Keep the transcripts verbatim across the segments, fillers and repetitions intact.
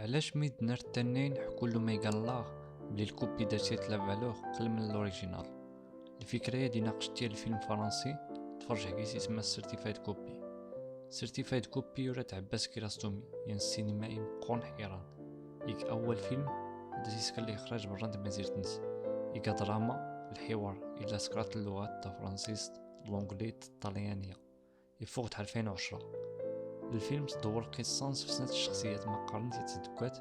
علاش ميدن ار تانين حكولو ميغان لاغ بلي الكوبي دارتيا تلافالوغ قل من لوريجينال؟ الفكرة هي دي ناقشتيا الفيلم فرنسي تفرج حكيس يسمى سيرتيفايد كوبي. سيرتيفايد كوبي ورات عباس كيراستومي، ين السينمائي مقون حيران. يك أول فيلم داسيس كان لي إخراج برا د مزيرتنس. يك دراما، الحوار، إلا سكرات اللغات تا فرنسيس، لونجلي، الطليانية. يفوق تاع ألفين وعشرة. الفيلم تدور قصة نفس سنة الشخصيات ما قارنت يتدكات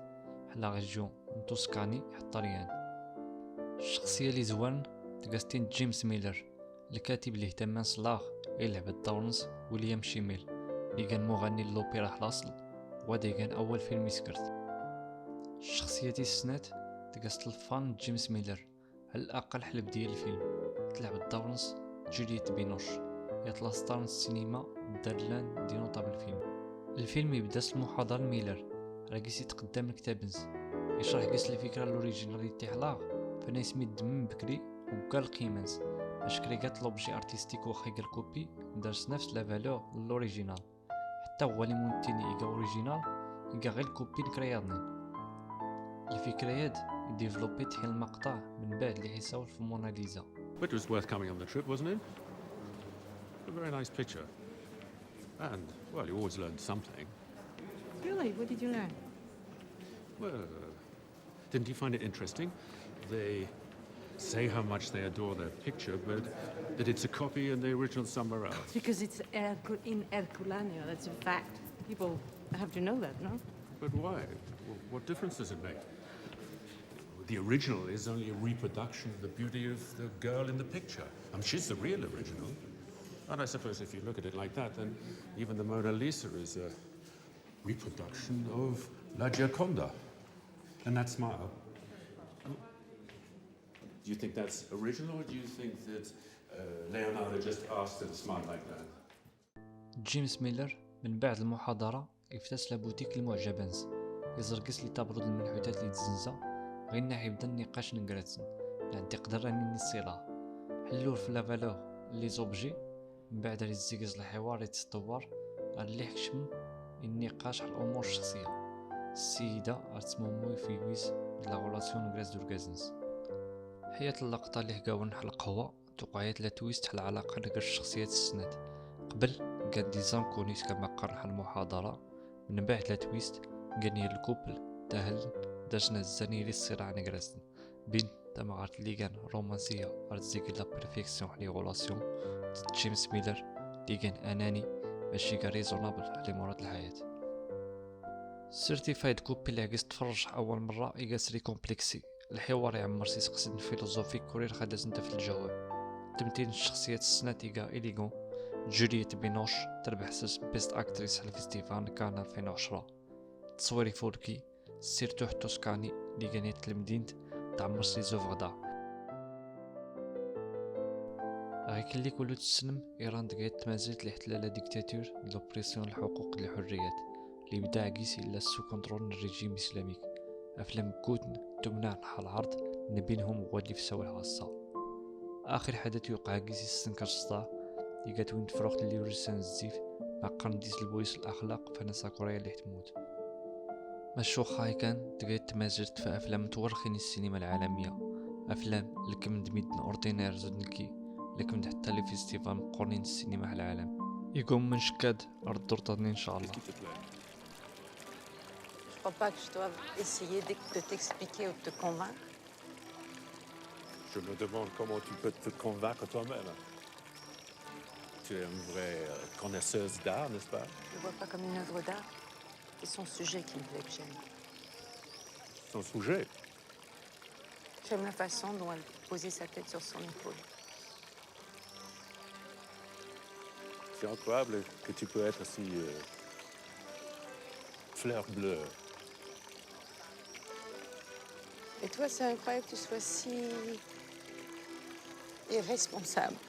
حلا غيجيو من توسكاني حتى ريان. الشخصية لي زوان تقاستين جيمس ميلر، الكاتب اللي اهتم صلاغ يلعب الدور نص ويليام شيميل اللي كان مغني للوبيرا حلاصل، وهذا كان أول فيلم يسكرت. الشخصية تي السنات تقاست الفان جيمس ميلر، على الأقل حلب ديال الفيلم، تلعب الدور نص جولييت بينوش، يطلع ستار نص السينما دار لان دي نوطابل فيلم. الفيلم يبدا س المحاضرة لميلر، راكي سيتقدم الكتاب نص، يشرح كيس الفكرة لوريجينال يتيح لاغ، فانا يسمي الدم من بكري وكال القيمة نص، اش كريكات لوبجي ارتستيك واخا قال كوبي، دارس نفس لا فالور لوريجينال. حتى هو لي مونتيني إيكا أوريجينال، إيكا غير الكوبي نكرياضني. الفكرة ياد ديفلوبي تحيل المقطع من بعد لي حيصور في موناليزا. It was worth coming on the trip, wasn't it? A very nice picture. And, well, you always learn something. Really? What did you learn? Well, didn't you find it interesting? They say how much they adore their picture, but that it's a copy and the original somewhere else. Because it's Hercu- in Herculano, that's a fact. People have to know that, no? But why? Wh- What difference does it make? The original is only a reproduction of the beauty of the girl in the picture. I mean, she's the real original. And I suppose if you look at it like that, then even the Mona Lisa is a reproduction of La Gioconda. And that smile. Do you think that's original, or do you think that uh, Leonardo just asked her to smile like that? جيمس ميلر من بعد المحاضرة يفتاس لبوتيك المعجبانس، يزرقس لي طابلو د المنحوتات لي تزنزا، غير ناح يبدا النقاش نقراتن، لعندي قدر راني نصيلها. حلوه في لافالور لي زوبجي، من بعد راه يزيكز الحوار يتطور، غنلي حكشم النقاش على الأمور الشخصية. السيدة غتسمومو في ويس د لا غولاسيون كراس دوركازنس. حياة اللقطة اللي حكاون حل القهوة، توقعيت لا تويست حل علاقة نقر الشخصيات السنات. قبل كان دي زانكونيس كما قرن حل المحاضرة، من بعد لا تويست كان هي الكوبل تاهل داجنا الزاني للصراع نقراسن. بين تمغارت اللي كان رومانسية ارتزيكي لا بيرفيكسيون لي غولاسيون ضد جيمس ميلر اللي كان اناني ماشي كان ريزونابل على مراد الحياة. سيرتيفايد كوبي اللي عكس تفرج اول مرة يقاس لي كومبلكسي. الحوار يعمر سي سقسي فيلوزوفي كورير خدات انت في الجواب. تمثيل الشخصيات السنات يقا إليغون، جولييت بينوش تربح سس بيست اكتريس على فيستيفال كان ألفين وعشرة. تصويري فولكي، سيرتو حتى سكاني اللي كانت المدينة تعمر سي زوفغدا. غيكلي كلو تسلم إيران دقيت مازلت الاحتلال ديكتاتور لوبريسيون الحقوق الحريات اللي بدا عكيس إلا سو كونترول الريجيم إسلاميك. أفلام كوتن تمنع نحا العرض نبينهم غوالي في سوى الغصة. آخر حدث يوقع عكيس السنكر الصداع يقات وين تفرغت اللي ورسان الزيف مع قرن ديس البويس الأخلاق فانا ساكوريا اللي تموت. مشوخ هاي كان تقيت مازلت في أفلام تورخين السينما العالمية، أفلام لكم دميدن أوردينير زدنكي، لكم حتى لي فيستيفال مقرنين السينما على العالم. يقوم من شكاد أرض دورتاني إن شاء الله. Je crois pas que je doive essayer de t'expliquer ou de te convaincre. Je me demande comment tu peux te convaincre toi-même. Tu es une vraie euh, connaisseuse d'art, n'est-ce pas ? Je ne le vois pas comme une œuvre d'art. C'est son sujet qui me plaît, que j'aime. Son sujet ? J'aime la façon dont elle posait sa tête sur son épaule. C'est incroyable que tu peux être si euh, fleur bleue. Et toi, c'est incroyable que tu sois si irresponsable.